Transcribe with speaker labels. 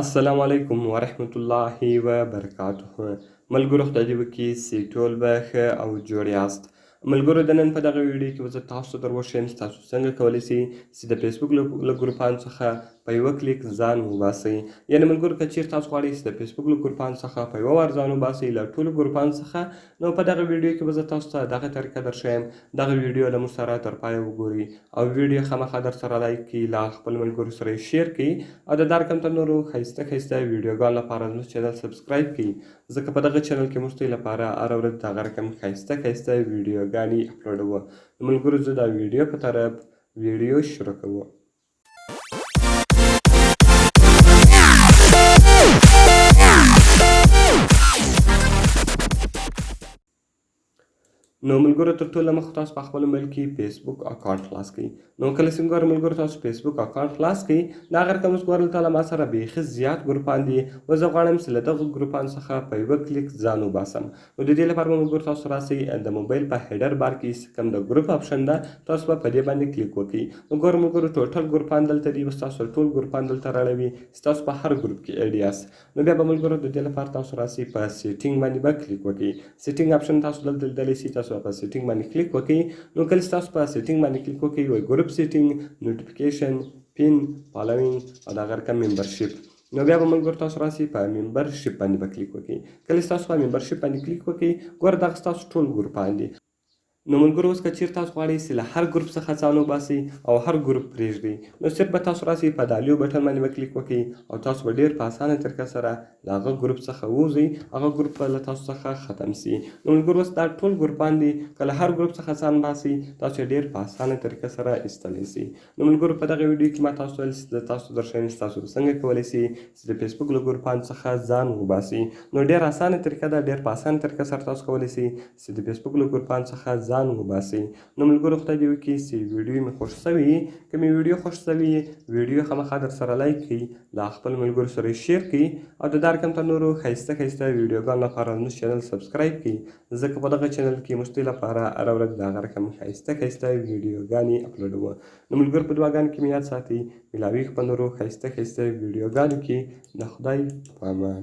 Speaker 1: السلام علیکم ورحمت الله وبرکاته. ملګرو، خدای دې وکړي چې ټول به ښه او جوړ یاست. ملګرو، د نن په دغه ویډیو کې به زه تاسو ته در وښیم چې تاسو څنګه کولی شئ چې د فیسبوک له ګروپانو څخه په یوه کلیک ځان وباسئ. یعنې ملګرو، که چیرې تاسو غواړئ چې د فیسبوک له ګروپانو څخه په یوه وار ځان وباسئ، له ټولو ګروپانو څخه، نو په دغه ویډیو کې به زه تاسو ته دغه طریقه درښیم. دغه ویډیو له موږ سره تر پایه وګورئ او ویډیو خامخا در سره لایک کړئ، له خپل ملګرو سره یې share کړئ او د دا رقم تر نورو ښایسته ښایسته ویډیوګانو لپاره زموږ چینل subscribe کړئ، ځکه په دغه چینل کې موږ ستاسو لپاره هره ورځ دغه رقم ښایسته ښایسته ویډیوګانې اپلوډوو. نو ملګرو، زه دا ویډیو په طرف ویډیو شروع کوو. نو ملګرو، تر ټولو مخ تاسو په خپل موبایل کې فیسبوک اکاونټ خلاص کړئ. نو کله چې ګورئ ملګرو، تاسو فیسبوک اکاونټ خلاص کړئ، دا غیر کوم ګورئ ته ما سره بیخي زیات ګروپان دي او زه غواړم چې له دغو ګروپانو څخه په یوه کلیک ځان وباسم. نو د دې لپاره به ملګرو تاسو راسئ، د موبایل په header bar کې کوم د ګروپ option ده، تاسو به په دې باندې کلیک وکړئ. نو ګورئ ملګرو، total ګروپان دلته دي. اوس تاسو ټول ګروپان دلته راړوي چې تاسو په هر ګروپ کې add یاست. نو بیا به ملګرو د دې لپاره تاسو راسئ، په setting باندې به کلیک وکړئ. setting option تاسو دلته لیدلی شئ، تاسو په setting باندې کلیک وکړئ. نو کله چې تاسو په setting باندې کلیک وکړئ، وایي group setting، notification، pin، following او دغه رقم membership. نو بیا به ملګرو تاسو راسئ، په membership باندې به کلیک وکړئ. کله چې تاسو په membership باندې کلیک وکړئ، ګوره دغه ستاسو ټول ګروپان دي. نو ملګرو، اوس که چیرې تاسو غواړئ چې له هر ګروپ څخه ځان وباسئ او هر ګروپ پرېږدئ، نو صرف به تاسو راسئ، په دا leave button باندې به کلیک وکړئ او تاسو به ډېر په اسانه طریقه سره له هغه ګروپ څخه ووځئ، هغه ګروپ به له تاسو څخه ختم سي. نو ملګرو، اوس دا ټول ګروپان دي، که له هر ګروپ څخه ځان باسئ، تاسو یې ډېر په اسانه طریقه سره ایستلی سئ. نو ملګرو، په دغه ویډیو کې ما تاسو ویل چې زه تاسو درښیم چې تاسو څنګه کولی سئ چې د فیسبوک له ګروپانو څخه ځان وباسئ. نو ډېر اسانه طریقه ده، ډېر په اسانه طریقه سره تاسو کولی سئ چې د فیسبوک له ګروپانو څخه ځان وباسئ. نو ملګرو، خدای دې وکړي چې ویډیو مې خوښ شوې. که مې ویډیو خوښ شوې، ویډیو خامخا در سره لایک کړئ، له خپل ملګرو سره یې share کړئ او د دا رقم تر نورو ښایسته ښایسته ویډیوګانو لپاره زموږ چینل subscribe کړئ، ځکه په دغه چینل کې موږ ستاسو لپاره هره ورځ دغه رقم ښایسته ښایسته ویډیوګانې اپلوډوو. نو ملګرو، په دعاګانو کې مې یاد ساتئ. ملاویږو په نورو ښایسته ښایسته ویډیوګانو کې. د خدای په امان.